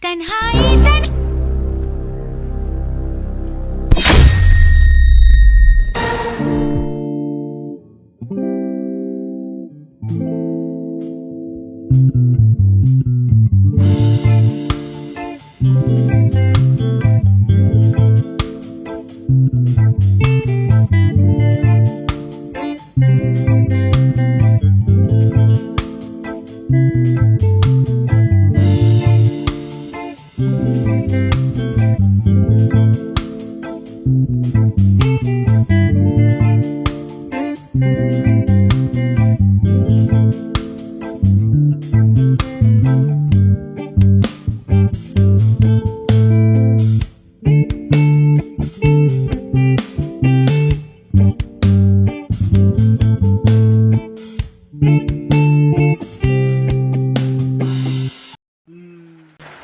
तन्हाई तन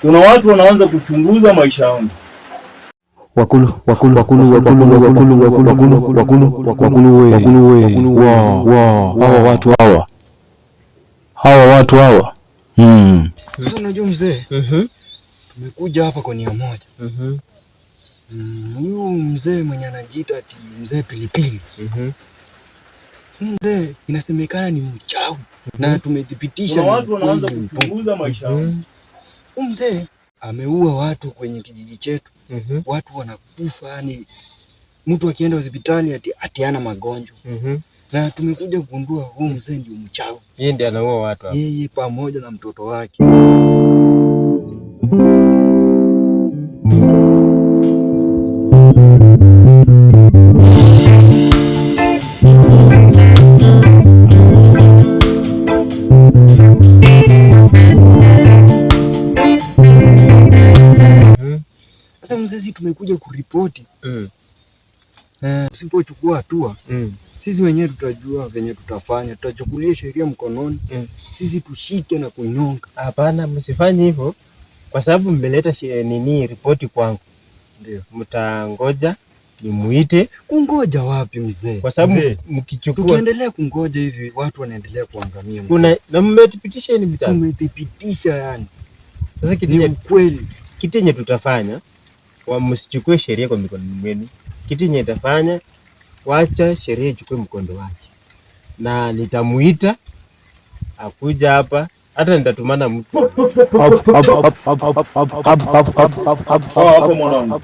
Kuna watu wanaanza kuchunguza maisha yangu. Wakulu wakulu wakulu wakulu wakulu wakulu wakulu wakulu wakulu we wakulu we wa wa hawa watu hawa hawa watu hawa. Sasa unajua mzee, tumekuja hapa kwa nia moja. Huyu mzee mwenye anajiita ati mzee Pilipili. Mzee inasemekana ni mchawi na tumethibitisha Kuna ni watu wanaanza ukweli mtupu. kuchunguza maisha yangu. Huyu mzee ameua watu kwenye kijiji chetu. Watu wanakufa, yani mtu akienda hospitali ati ana magonjwa. Na tumekuja kugundua huyu mzee ndio mchawi. Yeye ndiye anaua watu hapa. Yeye pamoja na mtoto wake. Sasa mzee, sisi tumekuja kuripoti. Usipochukua hatua sisi wenyewe tutajua venye tutafanya, tutachukulia sheria mkononi. Sisi tushike na kunyonga. Hapana, msifanye hivyo kwa sababu mmeleta nini ripoti kwangu. Ndio. Mtangoja nimuite Kungoja wapi mzee? kwa sababu Mzee, mkichukua Tukiendelea kungoja hivi watu wanaendelea kuangamia mzee. kuna na mmethibitisha ni mitano. Tumethibitisha yani. Sasa kitu Ni yenye ukweli. kitu yenye tutafanya wa msichukue sheria kwa mikono mwenu. Kitu yenye itafanya, wacha sheria ichukue mkondo wake, na nitamuita akuja hapa, hata nitatumana mtu. Hawa hapo mwanangu.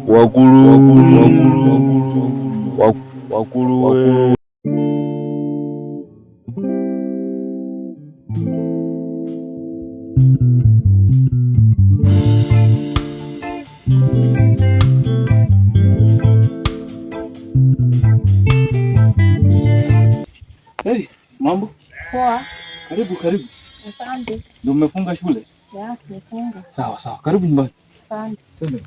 Wakulu wakulu wakulu we. Hey, mambo? Poa. Karibu karibu. Asante. Ndio mmefunga shule? Ya, tumefunga. Sawa sawa. Karibu nyumbani. Asante. Twende.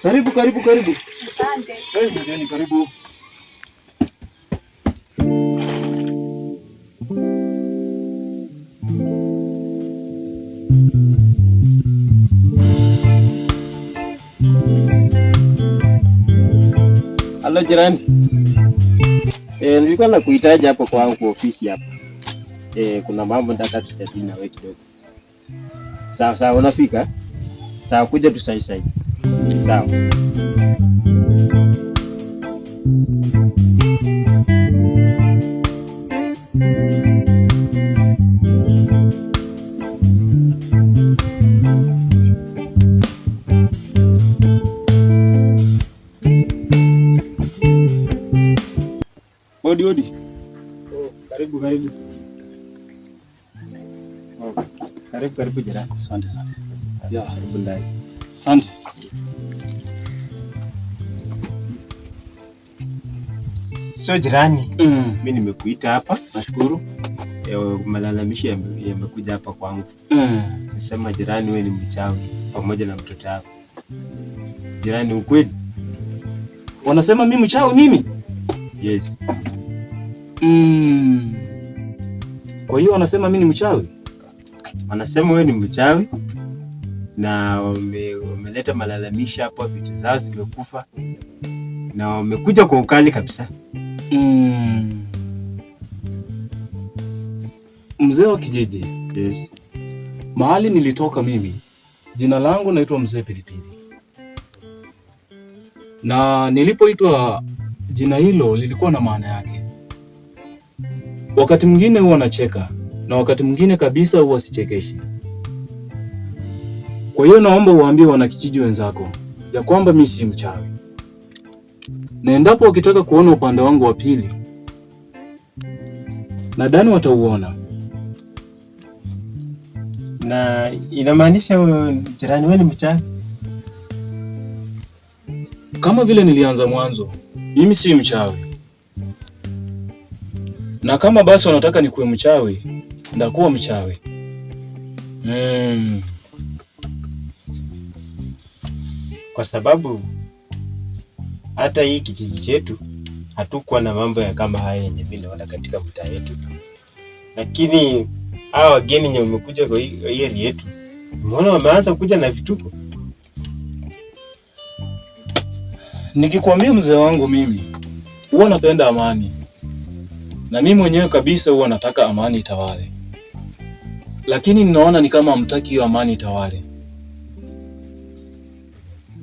Karibu karibu karibu. Asante. Karibu mgeni, karibu. Halo jirani. Nilikuwa nakuhitaji hapo kwangu kwa ofisi hapa. Kuna mambo nataka tujadili na wewe kidogo. Sawa sawa, unafika? Sawa, kuja tu sahi sahi. Sawa. Odi odi. Oh, karibu karibu. Oh, karibu karibu jirani. Asante asante. Ya, Karibu ndani. asante. So jirani, mimi nimekuita hapa. Nashukuru. Malalamishi yamekuja hapa kwangu. Nasema jirani, wewe ni mchawi pamoja na mtoto wako. Jirani, ukweli? Wanasema mimi mchawi mimi? Yes. Kwa hiyo wanasema mimi ni mchawi? Wanasema wewe ni mchawi na wameleta malalamishi hapo, vitu zao zimekufa na wamekuja kwa ukali kabisa. Mzee wa kijiji. Yes. Mahali nilitoka mimi, jina langu naitwa Mzee Pilipili, na nilipoitwa jina hilo lilikuwa na maana yake. Wakati mwingine huwa nacheka na wakati mwingine kabisa huwa sichekeshi. Kwa hiyo naomba uwaambie wanakijiji wenzako ya kwamba mimi si mchawi, na endapo wakitaka kuona upande wangu wa pili, nadhani watauona. Na inamaanisha jirani, wewe ni mchawi? Kama vile nilianza mwanzo, mimi si mchawi, na kama basi wanataka nikuwe mchawi, ndakuwa mchawi. Kwa sababu hata hii kijiji chetu hatukuwa na mambo ya kama haya yenye mimi naona katika mtaa yetu, lakini hawa wageni wenye wamekuja kwa hii area yetu, umeona wameanza kuja na vituko. Nikikwambia mzee wangu, mimi huwa napenda amani, na mimi mwenyewe kabisa huwa nataka amani itawale, lakini ninaona ni kama hamtaki hiyo amani itawale.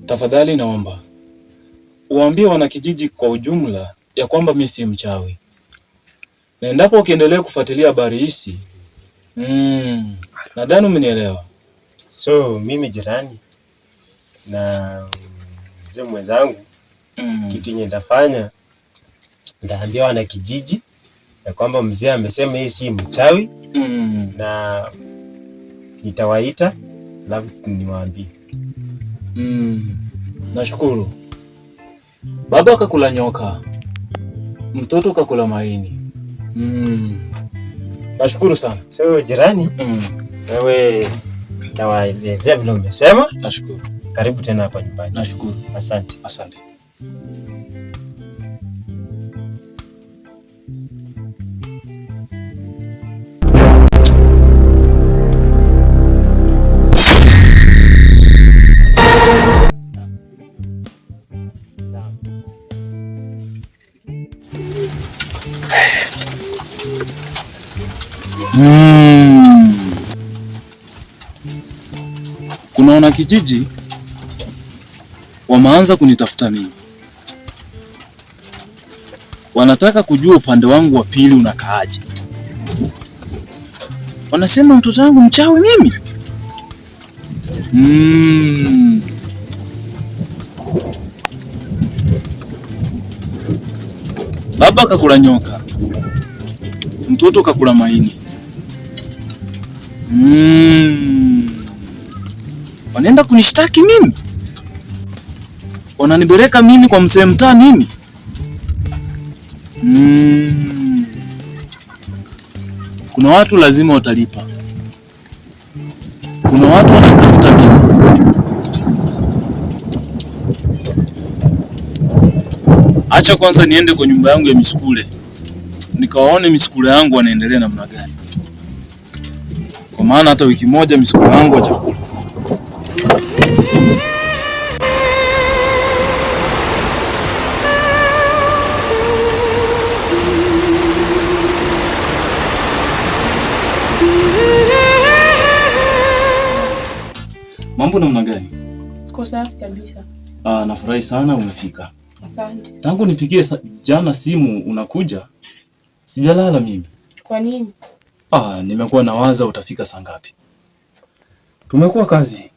Tafadhali naomba uwaambie wanakijiji kwa ujumla ya kwamba mimi si mchawi, na endapo ukiendelea kufuatilia habari hizi, nadhani umenielewa. So mimi jirani na mzee mwenzangu, kitu yenye nitafanya, nitaambia wana kijiji ya kwamba mzee amesema hii si mchawi, na nitawaita alafu niwaambie. Nashukuru. Baba kakula nyoka, mtoto kakula maini. Nashukuru sana. So jirani, wewe nitawaelezea vile umesema. Nashukuru. Karibu tena hapa nyumbani. Nashukuru. Asante. Asante. Kuna wanakijiji wameanza kunitafuta mimi, wanataka kujua upande wangu wa pili unakaaje. Wanasema mtoto wangu mchawi mimi. Baba kakula nyoka, mtoto kakula maini. Wanaenda kunishtaki mimi, wananipeleka mimi kwa mzee mtaa mimi. Kuna watu lazima watalipa. Kuna watu wananitafuta mimi. Acha kwanza niende kwa nyumba yangu ya misukule nikawaone misukule yangu wanaendelea namna gani, kwa maana hata wiki moja misukule yangu wa chakula. Mambo namna gani? Ko safi kabisa. Nafurahi sana umefika. Asante. Tangu nipigie jana simu unakuja, sijalala mimi. Kwa nini? Nimekuwa nawaza utafika saa ngapi. Tumekuwa kazi.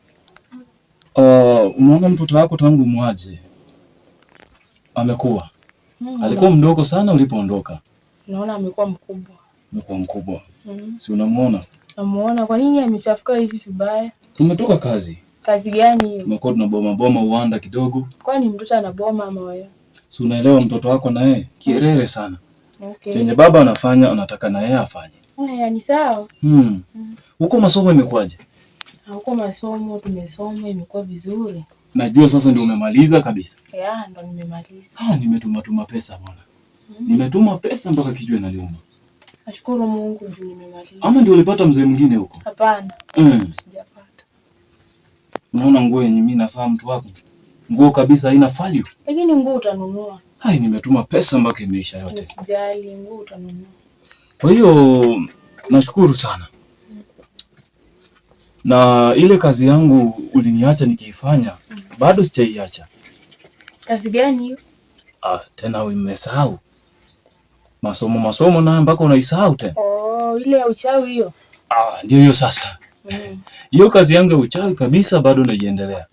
Unaona mtoto wako tangu mwaje amekuwa. Alikuwa mdogo sana ulipoondoka. Naona amekuwa mkubwa. Amekuwa mkubwa. Si unamuona? Namuona. Kwa nini amechafuka hivi vibaya? Tumetoka kazi. Kazi gani hiyo? Tumekuwa tunaboma boma uwanda kidogo. Kwani mtoto anaboma ama wewe? Si unaelewa mtoto wako na yeye kierere sana. Okay. Chenye baba anafanya anataka na yeye afanye. Haya ni sawa. Huko masomo imekuwaje? Huko masomo tumesoma imekuwa vizuri. Najua sasa ndio umemaliza kabisa. Ya, ndo nimemaliza. Nimetuma pesa bwana. Nimetuma pesa mpaka kichwa inaniuma. Nashukuru Mungu ndio nimemaliza. Ama ndio ulipata mzee mwingine huko? Hapana. Sijapata. Unaona nguo yenye mimi nafaa mtu wako? Nguo kabisa haina value. Lakini nguo utanunua. Hai, nimetuma pesa mpaka imeisha yote. Usijali, nguo utanunua. Kwa hiyo Nashukuru sana. Na ile kazi yangu uliniacha nikiifanya, bado sijaiacha. Kazi gani hiyo? Ah, tena umesahau. Masomo masomo na mpaka unaisahau tena. Oh, ile ya uchawi hiyo. Ah, ndio hiyo sasa. Hiyo kazi yangu ya uchawi kabisa bado naiendelea.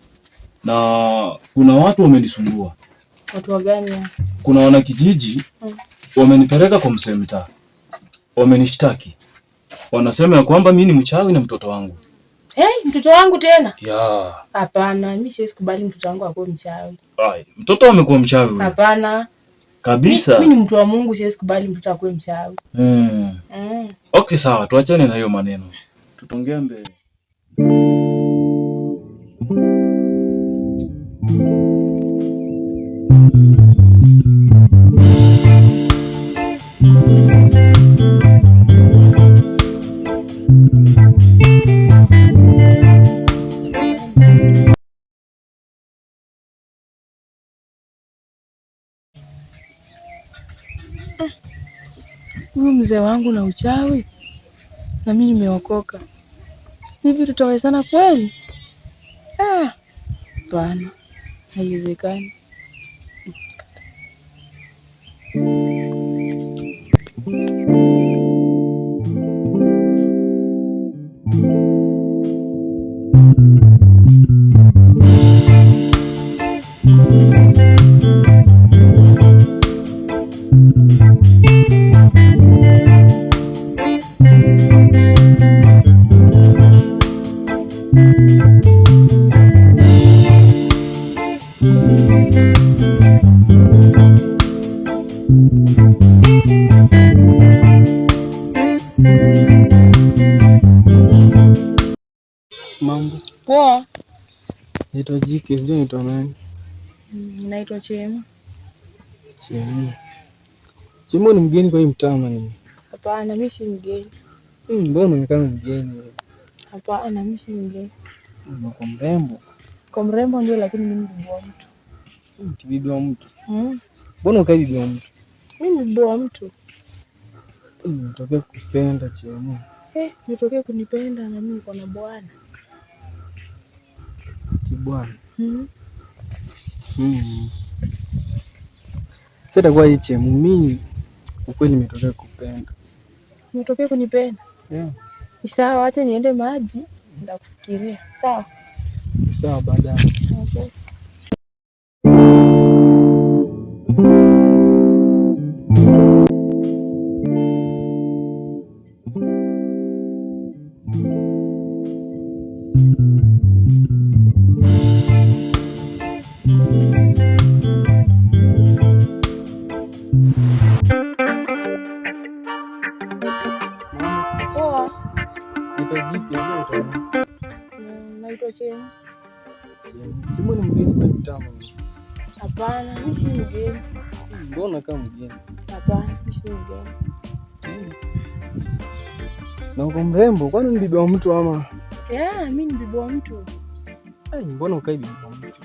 Na kuna watu wamenisumbua. Watu wa gani hao? Kuna wanakijiji wamenipeleka kwa mzee mtaa. Wamenishtaki. Wanasema ya kwamba mimi ni mchawi na mtoto wangu. Hey, mtoto wangu tena? Ya. Hapana, mimi siwezi kubali mtoto wangu akuwe mchawi. Ai, mtoto amekuwa mchawi huyo. Hapana. Kabisa. Mimi ni mtu wa Mungu, siwezi kubali mtoto akuwe mchawi. Okay, sawa, tuachane na hiyo maneno. Tutongee mbele. Huyu mzee wangu na uchawi na mimi nimeokoka. Hivi tutawezana kweli? Ah, hapana, haiwezekani. Mambo. Poa. Naitwa Jike, sijui naitwa nani? Naitwa Chema. Chema. Chema ni mgeni kwa hii mtaa ama nini? Hapana, mimi si mgeni. Mbona unaonekana mgeni? Hapana, mimi si mgeni. Uko mrembo. Kwa mrembo ndio, lakini mimi ni bibi wa mtu. Bibi wa mtu? Mbona ukai bibi wa mtu? Mimi ni bibi wa mtu. Nitokee kupenda Chema. Nitokee kunipenda na mimi niko na bwana. Bwana. Sasa itakuwa hii Chemu, mimi ukweli nimetokea kupenda. Umetokea kunipenda? Yeah. Ni sawa, acha niende maji, nitakufikiria. Sawa? Ni sawa, baadaye. Okay. Poa. Naitwa Chema. Chema ni mgeni kwa mtaa? Hapana, mimi si mgeni. Mbona kama mgeni? Hapana, mimi si mgeni. Na uko mrembo, kwani ni bibi wa mtu ama? Yeah, mimi ni bibi wa mtu. Ai, mbona ukai bibi wa mtu?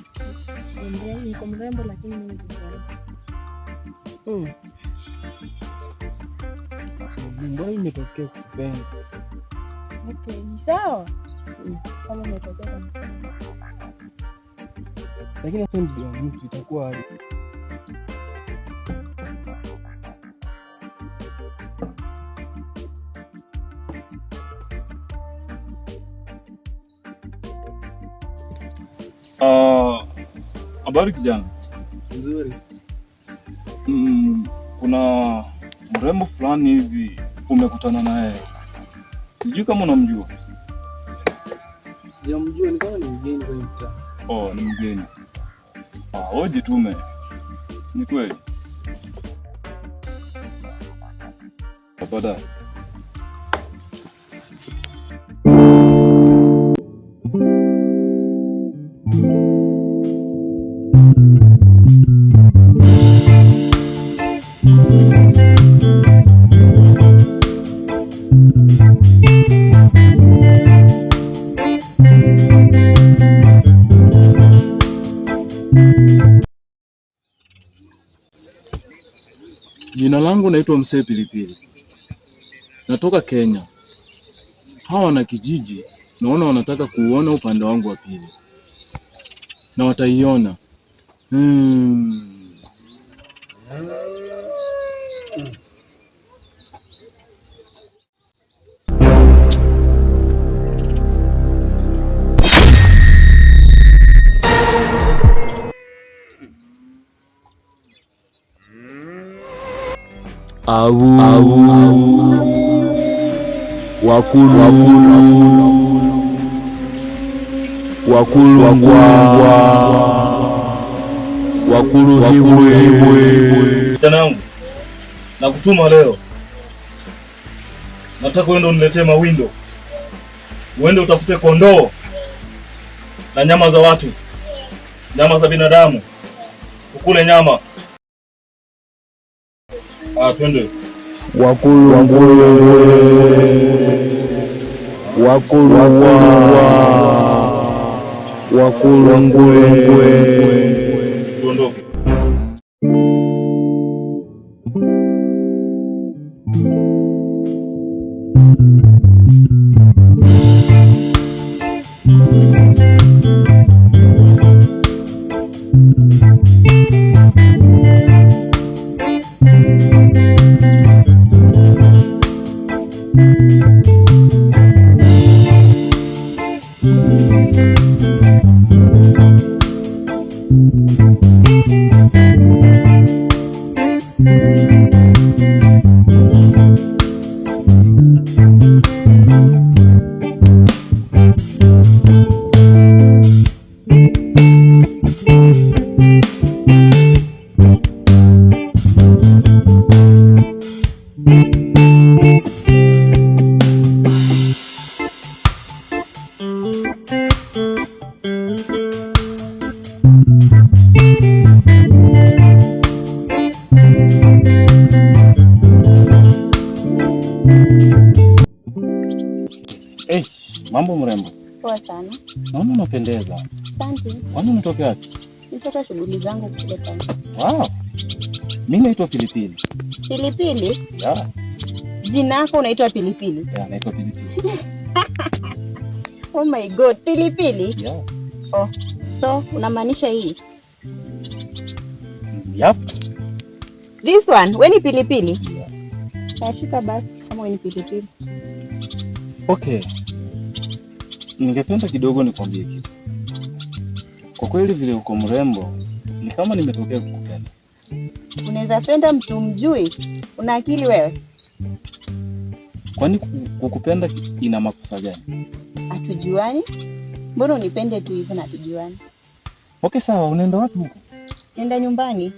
Niko mrembo lakini mimi ni bibi wa mtu. Mbona imetokea kupenda? Okay, ni sawa. Kama umetokea kunipenda. Lakini hata bibi wa mtu itakuwa aje? Habari kijana. Nzuri. Kuna mrembo fulani hivi umekutana naye. Sijui kama unamjua. Sijamjua, ni kama ni mgeni kwenye mtaa. Oh, ni mgeni. Ah, wewe jitume. Ni kweli. Baadaye. Jina langu naitwa Msee Pilipili. Natoka Kenya. Hawa wana kijiji naona wanataka kuuona upande wangu wa pili, na wataiona. Au au wakulu wakulungwa wakulu hibwe. Kijana wangu, nakutuma leo, nataka uende uniletee mawindo, uende utafute kondoo na nyama za watu, nyama za binadamu, ukule nyama. Ah, twende. Wakulungwe wakulungwa wakulungwe. Tuondoke. Hey, mambo mrembo. Poa sana. Naona unapendeza. Asante. Kwani unatokea wapi? Nitoka shughuli zangu kule town. Wow. Mimi naitwa Pilipili. Pilipili? Yeah. Jina lako unaitwa Pilipili? Yeah, naitwa Pilipili. Oh my God, Pilipili? Yeah. Oh, so unamaanisha hii? Yep. This one, wewe ni pilipili? Yeah. Nashika basi kama wewe ni pilipili. Okay. Ningependa kidogo nikwambie kitu. Kwa kweli vile uko mrembo, ni kama nimetokea kukupenda. Unaweza penda mtu mjui? Una akili wewe? Kwani kukupenda ina makosa gani? Hatujuani? Mbona unipende tu hivyo na hatujuani? Okay, sawa, unaenda wapi huko? Nenda nyumbani.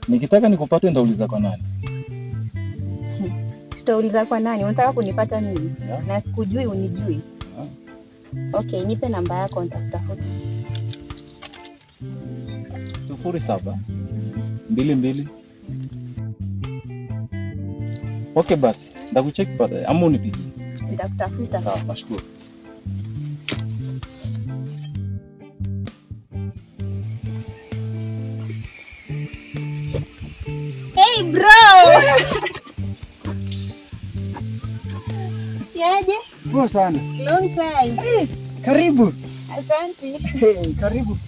Nikitaka nikupate ndauliza kwa nani? Tutauliza kwa nani? Unataka kunipata mimi? Yeah. Na sikujui unijui. Yeah. Okay, nipe namba yako nitakutafuta. 07 22. Okay basi, ndakucheki baadaye ama unipigie. Nitakutafuta. Sawa, nashukuru. Hey bro. Yaje? Poa sana. Long time. Karibu. Asante. Hey, karibu.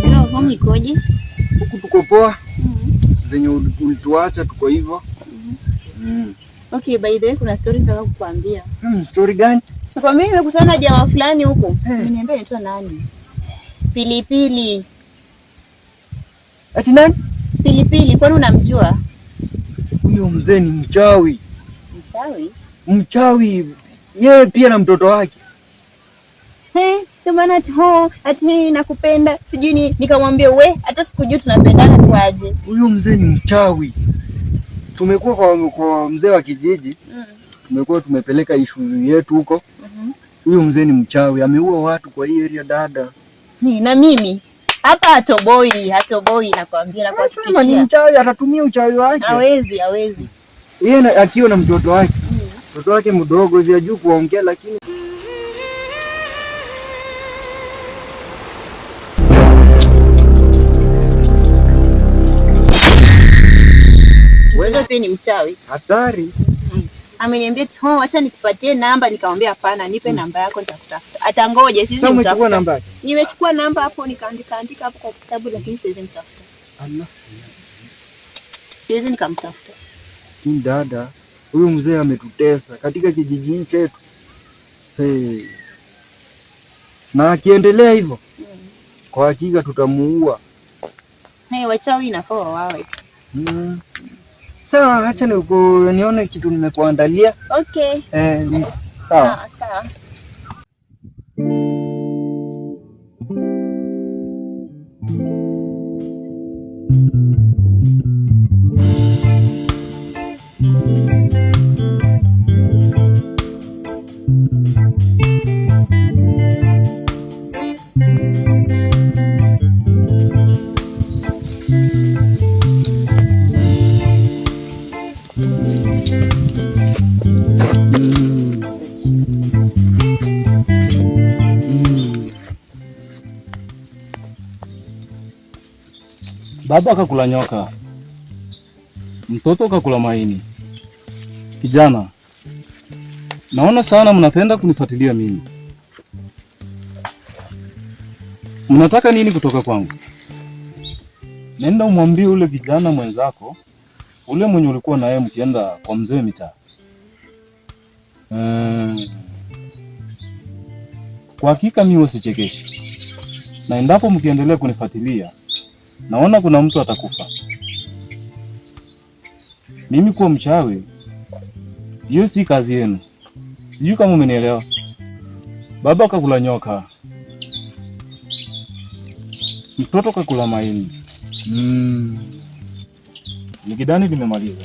Bro, home ikoje? Huku tuko poa. Venye ulituacha tuko hivyo. Okay, by the way kuna story nitaka kukuambia. Story gani? Kwa mimi nimekutana na jamaa fulani huko. Hey. Ameniambia anaitwa nani? Pilipili. Ati nani? Pilipili, kwani unamjua? Huyo mzee ni mchawi. Mchawi? Mchawi yeye pia na mtoto wake. He, ndio maana ati ho, ati hii nakupenda, sijui ni nikamwambia we, hata sikujui tunapendana tu aje. Huyo mzee ni mchawi. Tumekuwa kwa mzee wa kijiji, tumekuwa tumepeleka issue yetu huko. Huyo mzee ni mchawi, ameua watu kwa hii area dada. Ni na mimi. Hapa hatoboi, hatoboi nakwambia na Sema ni mchawi, atatumia uchawi wake. Hawezi, hawezi. Yeye akiwa na mtoto wake. Mtoto wake mdogo hivi hajui kuongea lakini Wewe pia ni mchawi. Hatari. Ameniambia ati oh, acha nikupatie namba, nikamwambia hapana, nipe namba yako nitakutafuta. Atangoje sisi Sasa umechukua nimtafuta. namba yake? Nimechukua namba hapo nikaandika andika hapo kwa kitabu lakini siwezi mtafuta. Allah. Siwezi nikamtafuta. Ni dada, huyu mzee ametutesa katika kijiji hiki chetu. Hey. Na akiendelea hivyo kwa hakika tutamuua. Hey, wachawi inafaa wawawe. Sawa, acha nione kitu nimekuandalia. Okay. Ni sawa. Sawa, sawa. Baba kakula nyoka, mtoto kakula maini. Kijana, naona sana mnapenda kunifuatilia mimi. Mnataka nini kutoka kwangu? Nenda umwambie ule kijana mwenzako, ule mwenye ulikuwa naye mkienda kwa mzee mitaa. Kwa hakika mimi usichekeshi. Na endapo mkiendelea kunifuatilia, naona kuna mtu atakufa. Mimi kuwa mchawi, hiyo si kazi yenu. Sijui kama umenielewa. Baba kakula nyoka, mtoto kakula maini. Nikidhani nimemaliza.